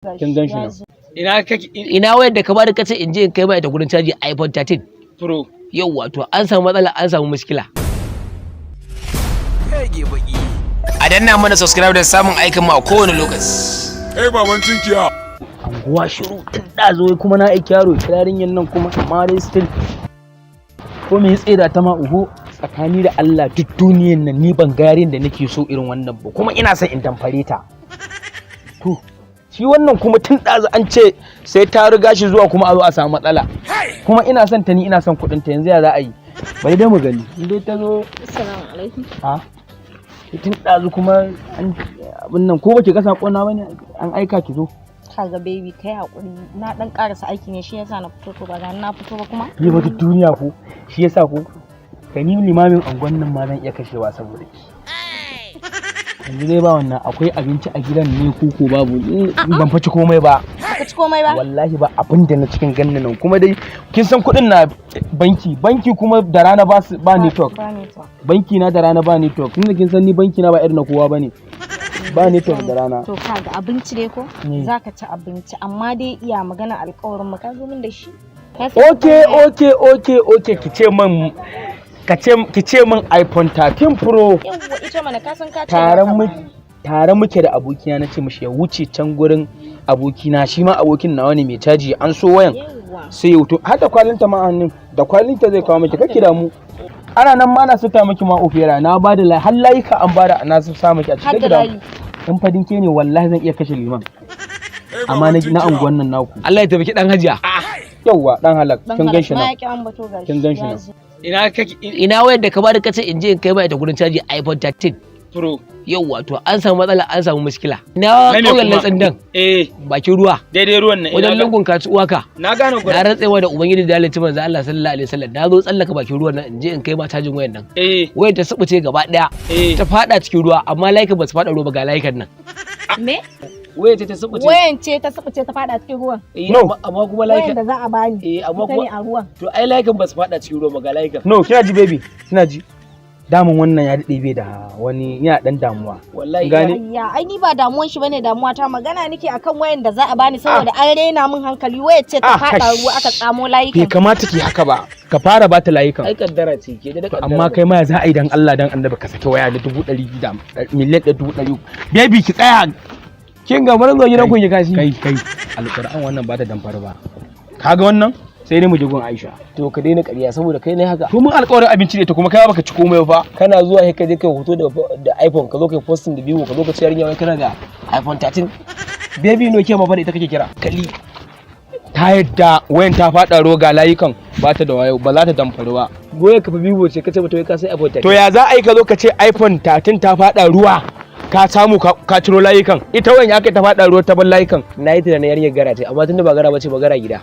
Kin gan shi nan. Ina kake? Ina wayar da ka bada kace in je in kai mai ta gurin caji, iPhone 13 Pro? Yauwa, to an samu matsala, an samu mushkila. A danna mana subscribe da samun aikin mu a kowane lokaci. Kai baban tunkiya. Anguwa shiru tun ɗazu, kuma na aiki yaro kira yarinyar nan kuma, amma dai still ko me ya tseda ta ma uhu. Tsakani da Allah, duk duniyan nan ni ban ga yarinyar da nake so irin wannan ba, kuma ina son in damfare ta. To shi wannan kuma tun ɗazu an ce sai ta riga shi zuwa, kuma a zo a samu matsala. Kuma ina son ta, ni ina son kuɗin ta. Yanzu ya za a yi? Bari dai mu gani in dai ta zo. Assalamu alaikum. A tun ɗazu kuma an abin nan, ko baki ga saƙon na bane? An aika ki zo. Kaga baby, kai hakuri, na dan karasa aiki ne, shi yasa na fito. To ba ga na fito ba kuma. Ni ba duk duniya ko shi yasa ko kai ni limamin angon nan ma zan iya kashewa saboda ki. Yanzu dai ba wannan, akwai abinci a gidan ne ko ko babu? Ban faci komai ba. Baka ci komai ba? Wallahi ba abin da na cikin gannin nan. Kuma dai kin san kuɗin na banki, banki kuma da rana ba su ba network. Ba network. Banki na da rana ba network, tunda kin san ni banki na ba irin na kowa bane, ba network da rana. To kaga, abinci dai ko zaka ci abinci, amma dai iya magana alƙawarin mu, ka zo min da shi. Ka san Okay, ki ce min iPhone 13 Pro. Yawwa, ita mana, ka san ka ce Taron zaka mu bani. Tare muke da abokina, na ce mishi ya wuce can gurin abokina, shi ma abokin nawa ne mai caji, an so wayan. Sai ya wuto har da kwalinta ma a hannun, da kwalinta zai kawo miki. Kake da mu ana nan ma na sita miki ma ofera, na ba da har layuka an ba da, na sa miki a Har cikin da da layi. In fadin ke ne, wallahi zan iya kashe liman, amma na anguwan nan naku. Allah ya taimaki dan hajiya. Yauwa, dan halak. Dan Kin gan shi halak ma nan. ya ki ambato gashi. Kin gan shi Ya nan. zo. Ina kake? Ina wayar da ka bada kace in je in kai mai ta gurin caji, iPhone 13 Pro? Yauwa, to an samu matsala, an samu mushkila. Ina Na me ƙauyen kuma? Latsandan, bakin ruwa, Daidai ruwan nan. wajen Ina lungun kaci uwaka. Na gane Na gurin. rantsewa da ubangiji da halicci manzo Allah sallallahu alaihi wasallam, na zo tsallaka bakin ruwan nan in je in kai ma cajin wayan nan, wayar ta subuce gaba daya, ta fada cikin ruwa, amma layukan ba su fada ruwa ba. Ga layukan nan. Me? Wayar ta subuce. Wayan ce ta subuce ta fada cikin ruwan? Eh. No. Amma kuma Wayan layukan da za a bani. Eh, amma Ita kuma ne a ruwan. To ai layukan ba su fada cikin ruwa ba, ga layukan. No, kina ji baby, kina ji, damun wannan ya daɗe bai da wani, yana dan damuwa. Wallahi. Gane? Ayya, ai ni ba damuwan shi bane damuwa ta, magana nake akan wayan da za a bani, saboda an rena min hankali, wayar ce ta Ah, fada kash. ruwa aka tsamo Bai layukan. kamata ki haka ba, ka fara bata layukan. Ai kaddara ce ke da kaddara. Amma kai ma ya za a yi? Dan Allah dan annabi ka saki waya da 100,000 da 1,100,000. Baby, ki tsaya. Kin ga mun zo gidan kun yi kashi. Kai kai, alquran wannan ba ta damfara ba. Kaga wannan, sai dai mu je gun Aisha. To ka daina ƙarya, saboda kai ne haka. To mun alƙawarin abinci ne, to kuma kai baka ci komai ba. Kana zuwa sai ka je kai hoto da iPhone, ka zo kai posting da biyu, ka zo ka ci yarinya wai kana da iPhone 13. Baby, no ke ma fa da ita kake kira. Kali. Ta yadda wayan ta faɗa ruwa, ga layukan, ba ta da wayo, ba za ta damfari ba. Goye ka fa bibo ce kace mata wai ka sai iPhone 13. To ya za a yi ka zo ka ce iPhone 13 ta faɗa ruwa, ka samu ka ciro layukan? Ita wayan ya kai ta faɗa ruwa ta bar layukan? Na yi tunanin yarinyar gara ce, amma tunda ba gara ba ce ba, gara gida.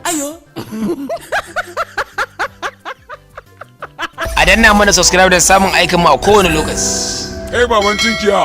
A danna mana subscribe da samun aikin mu a kowane lokaci. Kai baban tunkiya.